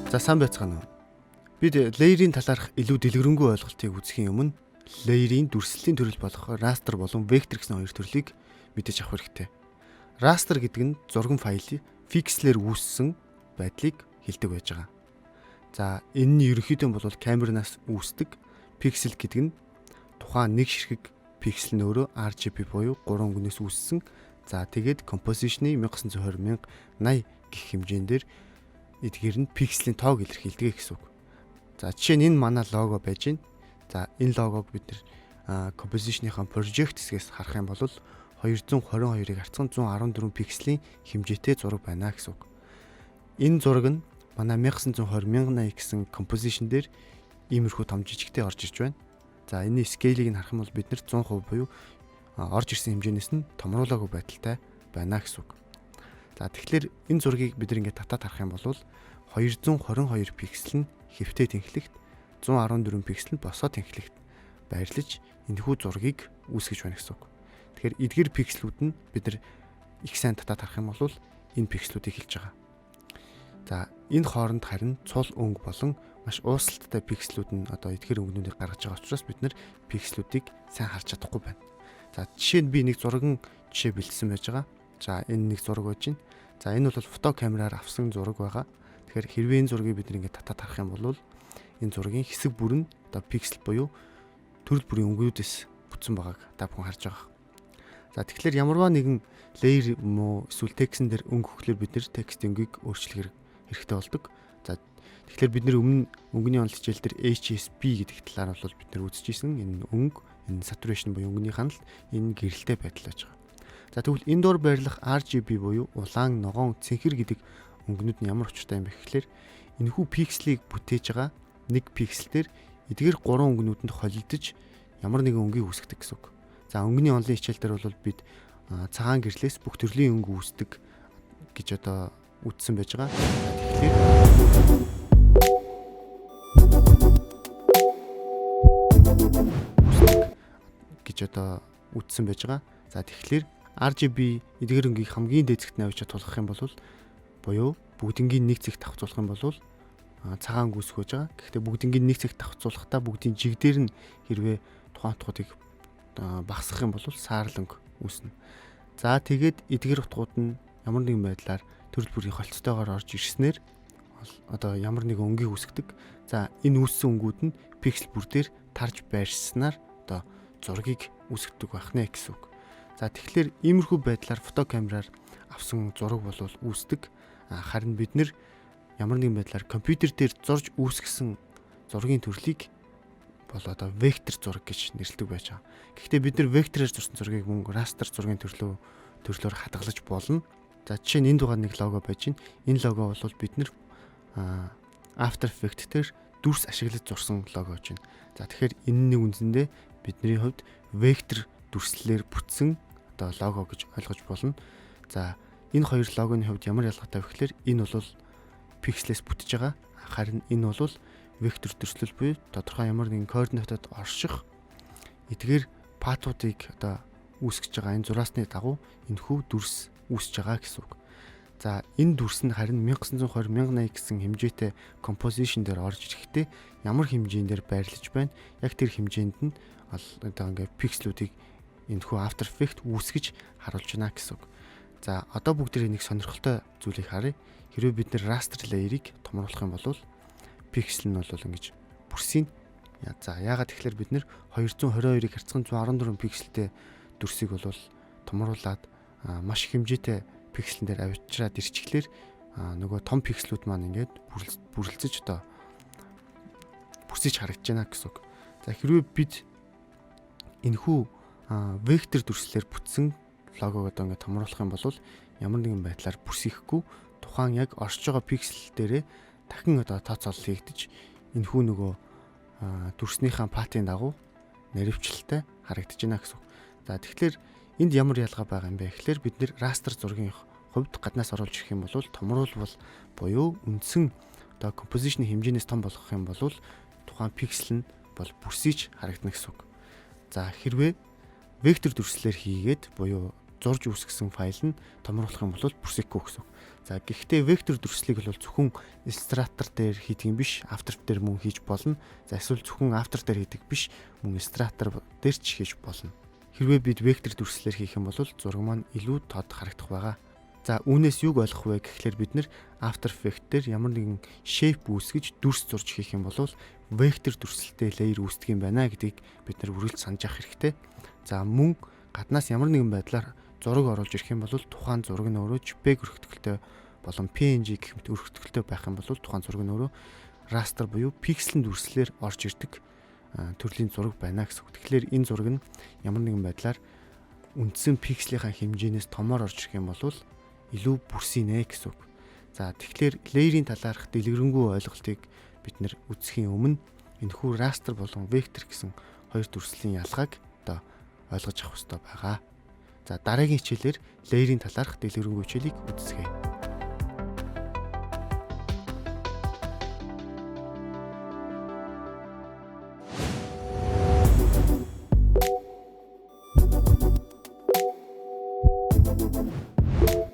За, сайн байцгаана уу? Бид layer-ийн талаарх илүү дэлгэрэнгүй ойлголтыг үзэхийн өмнө layer-ийн дүрслэлийн төрөл болох raster болон vector гэсэн хоёр төрлийг мэдэж авах хэрэгтэй. Raster гэдэг нь зурган файлыг пикселээр үүссэн байдлыг хэлдэг байж байгаа. За, энэ нь ерөнхийдөө бол камернаас үүсдэг пиксел гэдэг нь тухайн нэг ширхэг пиксел нь өөрөө RGB буюу 3 өнгөнөөс үүссэн. За, тэгээд composition-ы 1920 1080 гэх хэмжээн дээр эдгээр нь пикселийн тоог илэрхийлдэг гэсэн үг. За, жишээ нь энэ манай лого байж байна. За, энэ логог бид нар composition-ийнхаа project хэсгээс харах юм бол 222-ыг харьцан 114 пикселийн хэмжээтэй зураг байна гэсэн үг. Энэ зураг нь манай 1920 1080 гэсэн composition дээр иймэрхүү том жижигтэй орж ирж байна. За, энэний scale-ийг нь харах юм бол бид нар 100% буюу орж ирсэн хэмжээнээс нь томруулаагүй байдалтай байна гэсэн үг. За, тэгэхээр энэ зургийг бид нар ингээд татаад харах юм бол 222 пиксел нь хэвтэй тэнхлэгт, 114 пиксел нь босоо тэнхлэгт байрлаж энэхүү зургийг үүсгэж байна гэсэн үг. Тэгэхээр эдгээр пикселүүд нь бид нар их сайн татаад харах юм бол энэ пикселүүдийг хэлж байгаа. За, энэ хооронд харин цул өнгө болон маш уусалттай пикселүүд нь одоо эдгээр өнгөнүүдийг гаргаж байгаа учраас бид нар пикселүүдийг сайн харж чадахгүй байна. За, жишээ нь би нэг зурган жишээ бэлдсэн байж байгаа. За, энэ нэг зураг байж байна. За, энэ бол фото камераар авсан зураг байгаа. Тэгэхээр хэрвээ энэ зургийг бид ингээд татаад харах юм бол энэ зургийн хэсэг бүр нь одоо пиксел буюу төрөл бүрийн өнгөнүүдээс бүтсэн байгааг та бүхэн харж байгаа. За, тэгэхээр ямарваа нэгэн layer юм уу эсвэл текстэн дээр өнгө өгөхлөөр бид нар текст өнгийг өөрчлөх хэрэгтэй болдог. За, тэгэхээр бид нар өмнө өнгөний онол хичээл дээр HSB гэдэг талаар бол бид нар үзчихсэн. Энэ өнгө, энэ saturation буюу өнгөний хяналт, энэ гэрэлтэй байдал байж байгаа. За, тэгвэл энэ доор байрлах RGB буюу улаан, ногоон, цэнхэр гэдэг өнгөнүүд нь ямар учиртай юм бэ гэхлээр энэхүү пикселийг бүтээж байгаа нэг пиксел дээр эдгээр гурван өнгөнүүдэнд холилдож ямар нэгэн өнгийг үүсгэдэг гэсэн үг. За, өнгөний онолын хичээл дээр бол бид цагаан гэрлээс бүх төрлийн өнгө үүсдэг гэж одоо үзсэн байж байгаа. Тэгэхээр гэж одоо үзсэн байж байгаа. За, тэгэхээр RGB эдгээр өнгийг хамгийн дээд зэгт авчиж тулгах юм бол буюу бүгднгийн нэг зэгт давхцуулах юм бол цагаан үүсэх байж байгаа. Гэхдээ бүгднгийн нэг зэгт давхцуулахдаа бүгдийн жиг дээр нь хэрвээ тухайн утгуудыг багасгах юм бол саарл өнгө үүснэ. За, тэгээд эдгээр утгууд нь ямар нэгэн байдлаар төрөл бүрийн холцтойгоор орж ирснээр одоо ямар нэгэн өнгийг үүсгэдэг. За, энэ үүссэн өнгүүд нь пиксел бүр дээр тарж байршсанаар одоо зургийг үүсгэдэг байх нэ гэсэн үг. За, тэгэхээр иймэрхүү байдлаар фото камераар авсан зураг бол үүсдэг. Харин бид нар ямар нэгэн байдлаар компьютер дээр зурж үүсгэсэн зургийн төрлийг бол одоо вектор зураг гэж нэрлэдэг байж байгаа. Гэхдээ бид нар вектороор зурсан зургийг мөн растер зургийн төрлөөр хадгалж болно. За, жишээ нь энд байгаа нэг лого байж байна. Энэ лого бол бид нар After Effects дээр дүрс ашиглаж зурсан лого гэж байна. За, тэгэхээр энэ нэг үндсэндээ бидний хувьд вектор дүрслэлээр бүтсэн одоо лого гэж ойлгож болно. За, энэ хоёр логоны хувьд ямар ялгаатай вэ гэхээр энэ бол пикселээс бүтэж байгаа. Харин энэ бол вектор дүрслэл буюу тодорхой ямар нэгэн координатад орших эдгээр path уудыг одоо үүсгэж байгаа энэ зураасны дагуу энэхүү дүрс үүсэж байгаа гэсэн үг. За, энэ дүрс нь харин 1920 1080 гэсэн хэмжээтэй composition дээр орж ирэхдээ ямар хэмжээн дээр байрлаж байна? Яг тэр хэмжээнд нь одоо ингээд пикселүүдийг энэхүү After Effects үүсгэж харуулж байна гэсэн үг. За, одоо бүгдээрээ нэг сонирхолтой зүйлийг харъя. Хэрвээ бид нар raster layer-ыг томруулах юм бол пиксел нь бол ингэж бүрсийн. За, яагаад тэгэхээр бид нар 222-ыг харьцан 114 пикселтэй дүрсийг бол томруулаад маш их хэмжээтэй пикселэн дээр авчираад ирчихлээр нөгөө том пикселүүд маань ингээд бүрэлцэж одоо бүрсэж харагдаж байна гэсэн үг. За, хэрвээ бид энэхүү вектор дүрслэлээр бүтсэн логог одоо ингээд томруулах юм бол ямар нэгэн байдлаар бүрсэхгүй тухайн яг оршиж байгаа пиксел дээрээ дахин одоо тооцоолол хийгдэж энэхүү нөгөө дүрснийхээ path ын дагуу наривчлалтай харагдаж байна гэсэн үг. За, тэгэхээр энд ямар ялгаа байгаа юм бэ гэхлээр бид нар растер зургийн хувьд гаднаас оруулж ирэх юм бол томруулбал буюу үндсэн одоо composition хэмжээнээс том болгох юм бол тухайн пиксел нь бол бүрсийч харагдана гэсэн үг. За, хэрвээ вектор дүрслэлээр хийгээд буюу зурж үүсгэсэн файл нь томруулах юм бол бүрсэхгүй гэсэн үг. За, гэхдээ вектор дүрслэлийг бол зөвхөн Illustrator дээр хийдэг юм биш, After дээр мөн хийж болно. За, эсвэл зөвхөн After дээр хийдэг биш, мөн Illustrator дээр ч хийж болно. Хэрвээ бид вектор дүрслэлээр хийх юм бол зураг маань илүү тод харагдах байгаа. За, үүнээс юг ойлгох вэ гэхлээр бид нар After Effects дээр ямар нэгэн shape үүсгэж, дүрс зурж хийх юм бол вектор дүрслэлтэй layer үүсдэг юм байна гэдгийг бид нар үргэлж санаж авах хэрэгтэй. За, мөн гаднаас ямар нэгэн байдлаар зураг оруулж ирэх юм бол тухайн зураг нь өөрөө JPEG өргөтгөлтэй болон PNG гэх мэт өргөтгөлтэй байх юм бол тухайн зураг нь өөрөө raster буюу пикселэн дүрслэлээр орж ирдэг төрлийн зураг байна гэсэн үг. Тэгэхээр энэ зураг нь ямар нэгэн байдлаар үндсэн пикселийнхаа хэмжээнээс томоор орж ирэх юм бол илүү бүрсийнэ гэсэн үг. За, тэгэхээр layer-ийн талаарх дэлгэрэнгүй ойлголтыг бид нар үзэхийн өмнө энэхүү raster болон vector гэсэн хоёр дүрслэлийн ялгааг одоо ойлгож авах хэрэгтэй байгаа. За, дараагийн хичээлээр layer-ийн талаарх дэлгэрэнгүй хичээлийг үздэцгээе.